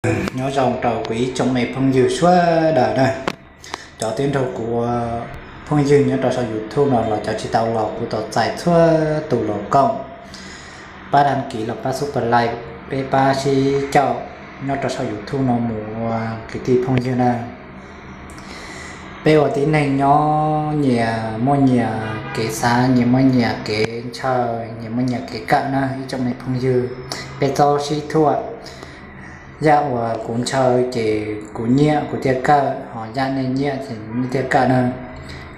Nyob zoo rau kuv ib tsoom me phooj ywg sawv daws na, cov twb nrog kuv ua phooj ywg nyob rau saum YouTube no los cov tsis tau los kuv tos txais txhua tus los koom, pab đăng ký los pab subscribe, peb pab sib caum nyob rau saum YouTube no mus ua kwv tij phooj ywg na. Peb ua tib neeg nyob nyias muaj nyias kev xav, nyias muaj nyias kev ntshaw, nyias muaj nyias kev kawm na ib tsoom me phooj ywg. Peb txhob sib thuam. Yam uas kuv ntshaw ces kuv nyiam kuv thiaj kawm, ho yam nej nyiam ces nej thiaj kawm na.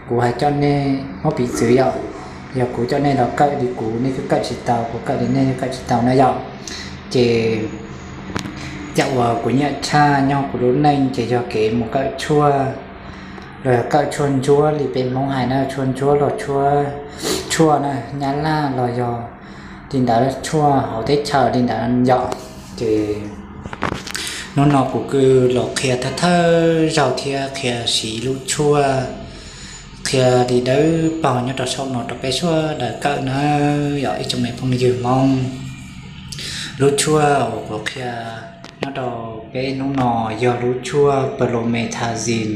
Kuv hais coj nej muab piv txwv yom, yog kuv coj nej los kawm li kuv nej kuj kawm tsis tau, kuv kawm li nej kuj kawm tsis tau na yom. Ces yam uas kuv nyiam tshaj nyob kuv lub neej ces yog kev mus kawm tshuaj, los yog kawm tshuaj ntsuab li peb Hmoob hais na, tshuaj ntsuab los tshuaj na, nyab laj los yog li ntawd, tshuaj hauv teb chaws li ntawd yom. Ces hnub no kuv kuj los qhia thawj thawj zaug thiab qhia siv lub tshuaj, qhia li dawb paug nyob rau saum no rau peb sawv daws kawm na yom ib tsoom me phooj ywg Hmoob. Lub tshuaj uas kuv qhia nyob rau peb hnub no yog lub tshuaj promethazine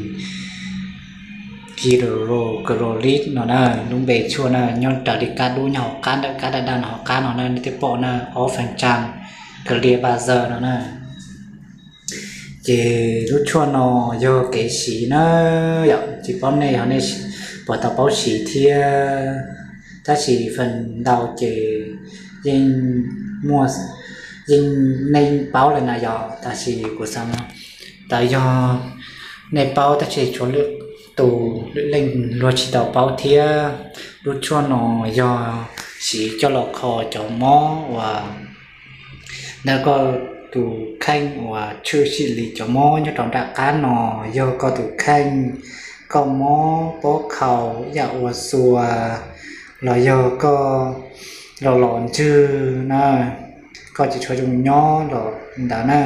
hydrochloride no na, lub npe tshuaj na, nyob raws li kab dub nyob hauv qab ntawm kab daj daj no hauv qab no na, nej twb pom na, ob feem tsam clear bazaar no na. Ces lub tshuaj no yog kev siv na yom, tsis paub nej ho nej puas tau paub siv thiab, tab sis feem ntau ces yeej muaj, yeej nej paub lawm na yom, tab sis kuv xav tau yog nej paub tab sis tshuav lwm tus lwm leej luag tsis tau paub thiab. Lub tshuaj no yog siv coj los kho cov mob uas ntawm koj tus kheej uas tshwm sim li cov mob nyob rau nram qab no, yog koj tus kheej, koj mob pob khaus yam ua xua, los yog koj los los ntswg na, koj tsis tshua zoo nyob los ntawd na,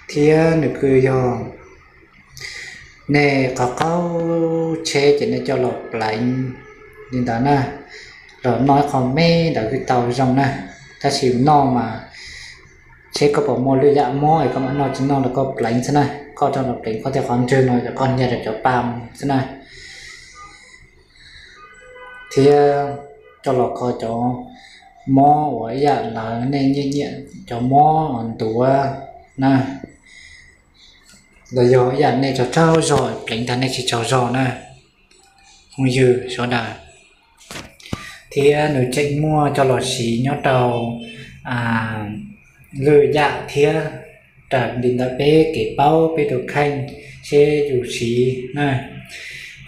thiab nws kuj yog nej qhov qaub tsheb ces nej coj los pleev li ntawd na, los noj ib qho me ntawd kuj tau zoo na, tab sis noj mas seb koj puas muaj lwm yam mob es koj mam noj, tsis noj los koj pleev xwb na, koj coj los pleev koj tej qhov ntswg no ces koj nyiag rau cov pa xwb na. Thiab coj los kho cov mob uas ib yam lawv nej nyiam nyiam cov mob uas ntuav na, los yog ib yam nej tsaug tsaug zog pleev tag nej tsis tsaug zog na, phooj ywg sawv daws. Thiab nws tseem muaj coj los siv nyob rau lwm yam thiab, raws li ntawm peb kev paub peb tus kheej seb yus siv na.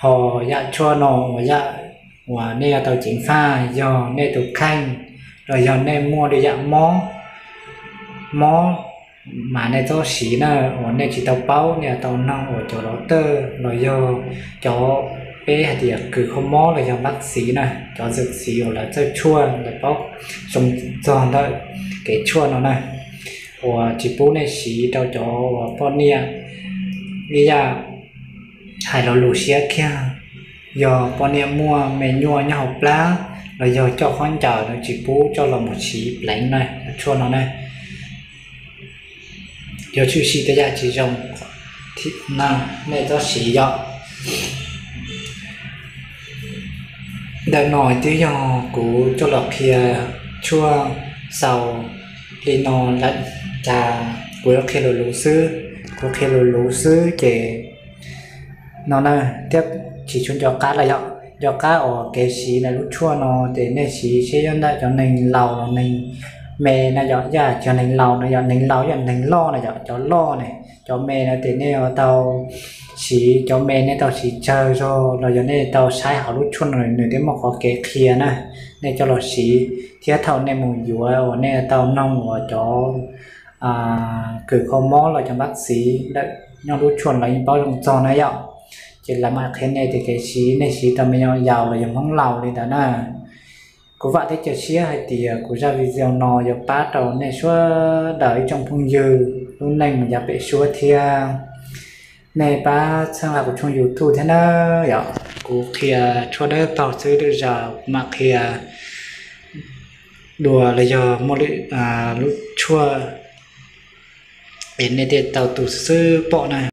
Ho yam tshuaj no uas yam uas nej yuav tau ceev faj yog nej tus kheej los yog nej muaj lwm yam mob, mob mas nej txhob siv na, uas nej tsis tau paub nej yuav tau noog uas cov doctor los yog cov peb hais tias kws kho mob los yog bác sĩ na, cov dược sĩ uas lawv txawj tshuaj lawv paub zoo txog ntawm kev tshuaj no na, uas tsis pub nej siv rau cov uas poj niam ib yam hais lo lus siab kiag, yog poj niam muaj me nyuam nyob hauv plab los yog coj khaub ncaws no tsis pub coj los mus siv pleev na, tshuaj no na. Yog tshwm sim tej yam tsis zoo na, nej txhob siv yom. Ntawm no twb yog kuv coj los qhia tshuaj xaus li no lawm, cas kuv yuav qhia lus luv xwb, kuv qhia lus luv xwb ces no na, thiab tsis tshua nco qab lawm yom. Nco qab uas kev siv ntawm lub tshuaj no ces nej siv seb yog ntawm cov neeg laus los neeg me na yom, yam cov neeg laus no yom, neeg laus yam neeg loj na yom, cov loj ne, cov me no ces nej yuav tau siv, cov me nej tau siv tsawg zog los yog nej tau saib hauv lub tshuaj no nws twb muaj qhov kev qhia na, nej coj los siv thiab thaum nej mus yuav uas nej tau noog uas cov kws kho mob los cov bác sĩ lawm nyob lub tshuaj lawv yeej paub zoo txog na yom. Ces lawv mam qhia nej tias kev siv nej siv rau me nyuam yaus los yog Hmoob laus li ntawd na. Kuv vam thiab cia siab hais tias kuv zaj video no yuav pab rau nej sawv daws ib tsoom phooj ywg lub neej mus yav pem suab thiab. Nej pab txhawb nqa kuv tshooj YouTube thiab na yom. Kuv qhia tshuaj dawb paug xwb, lwm zaus kuv mam qhia dua los yog muaj lwm lub tshuaj es nej thiaj tau tu xwb pom na.